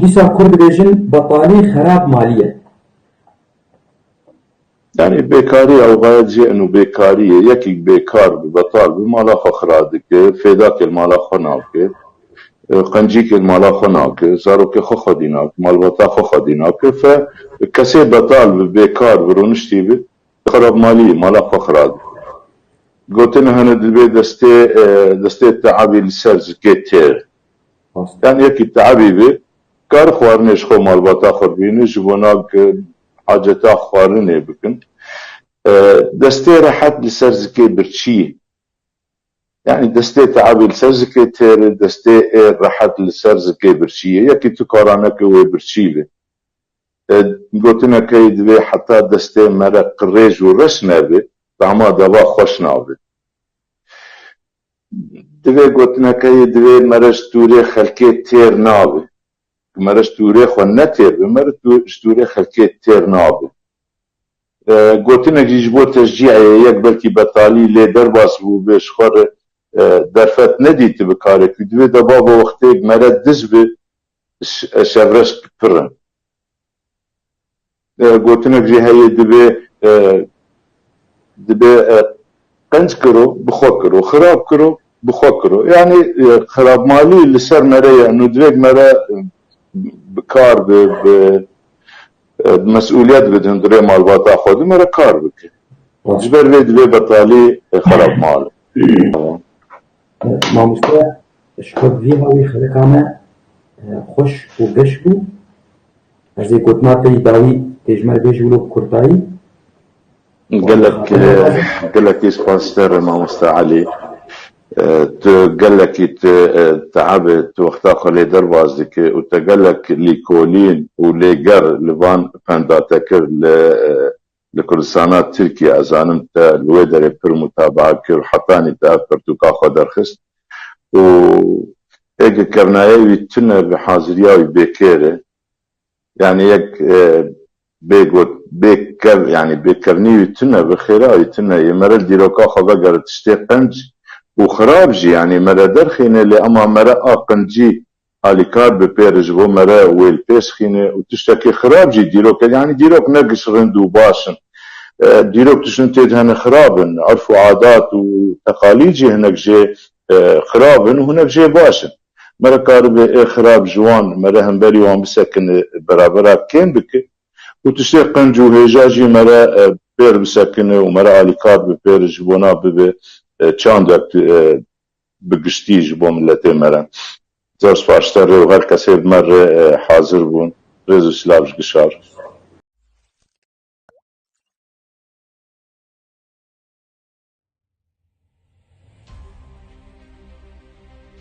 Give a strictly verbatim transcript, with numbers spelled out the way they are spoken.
Dîsa Kurd dibêjin betalî xerab malî ye. Yani bêkarî ew xayet jê û bêkarî ye. Yekî bêkar bi, betal bi, mala xwe xira dike, fêdakê li mala xwe nake, e, qencîkê li mala xwe nake, zarokê xwe xwedî nake, malbata xwe xwedî nake. Fe kesê betal bi, bêkar bi, rûniştî bi, xerabmalî, mala xwe xira dike. Gotin hene dibê destê, e, destê teabî li ser zikê têr. Rast. Yani yekî teabî bi, kar xwarinê ji xwe malbata xwe bîne, ji bona ku haceta xwarinê bikin. E, destê rehet li ser zikê birçî. Yani destê teabî li ser zikê têr e, destê ê rehet li ser zikê birçî ye. Yekî tu kara neke wê birçî be. E, gotineke yê divê heta destê mere qirêj û reş nebe, tahma deva xweş nabe. Divê gotineke yê divê mere ji tûrê xelkê têr nabe. Ku mere ji tûrê xwe ne têr be, mere tû-, ji tûrê xelkê têr nabe. E, gotinek jî ji bo teşcî'ê ye, yek belkî betalî lê derbas bûbe, ji xwe re, e, derfet nedîtibe karekî. Divê deba bo wextê mere diz be, ş-, şevreş pir in. E, gotinek jî heye, divê, e, divê, e, qenc kiro, bi xwe kiro, xirab kiro, bi xwe kiro. Yani, e, xirabmalî li ser mere ye, nû divê mere, e, bi kar bi, bi, e, bi mesûliyet bidin di rê malbata xwe de, mere kar bike. Ji ber vê divê betalî, e, xirabmal. Mamoste, ji xwe vî hawî xeleka me, e, xweş û geş bû. Ez ê gotina te yî dawî tê ji me re bêjî wilo bi kurtayî. Gelek, gelekî spas te re mamoste Elî. E, tu gelekî tu, e, teabê tu wexta xwe lê derbas dike û te gelek lîkolîn û lêger li van penda te kir li, e, li Kurdistana Tirkiye, ez zanim te li wê derê pir mutabaa kir û hetanî te ev pirtûka xwe derxist. Û êke kevnayê wî tune bi haziriya wî bêkêr e. Yani yek, e, bê got, bê kev, yani bê kevnî wî tune, bi xêra wî tune. Yê mere li dîroka xwe vegere tiştê qenc û xirab jî, yani mere derxîne, lê ema mere a qencî alîkar bi pêr ji bo mere wê li pêş xîne û tiştekî xirab jî dîrok e. Yani dîrok ne giş rind û baş in. E, dîrok tiştin tê de hene xirab in. Erf û adat û teqalîd jî hinek jê, e, xirab in û hinek jê baş in. Mere karibe ê xirab ji wan, mere hemberî wan bisekine, berabera kêm bike. Û tiştê qenc û hêja jî mere, e, pêr bisekine û mere alîkar bi pêr ji bona bibe, e, çandek, e, bi giştî ji bo miletê mere. Zor spas ji te re û her kesê bi me re, e, hazir bûn. Rêz û silav ji gişar.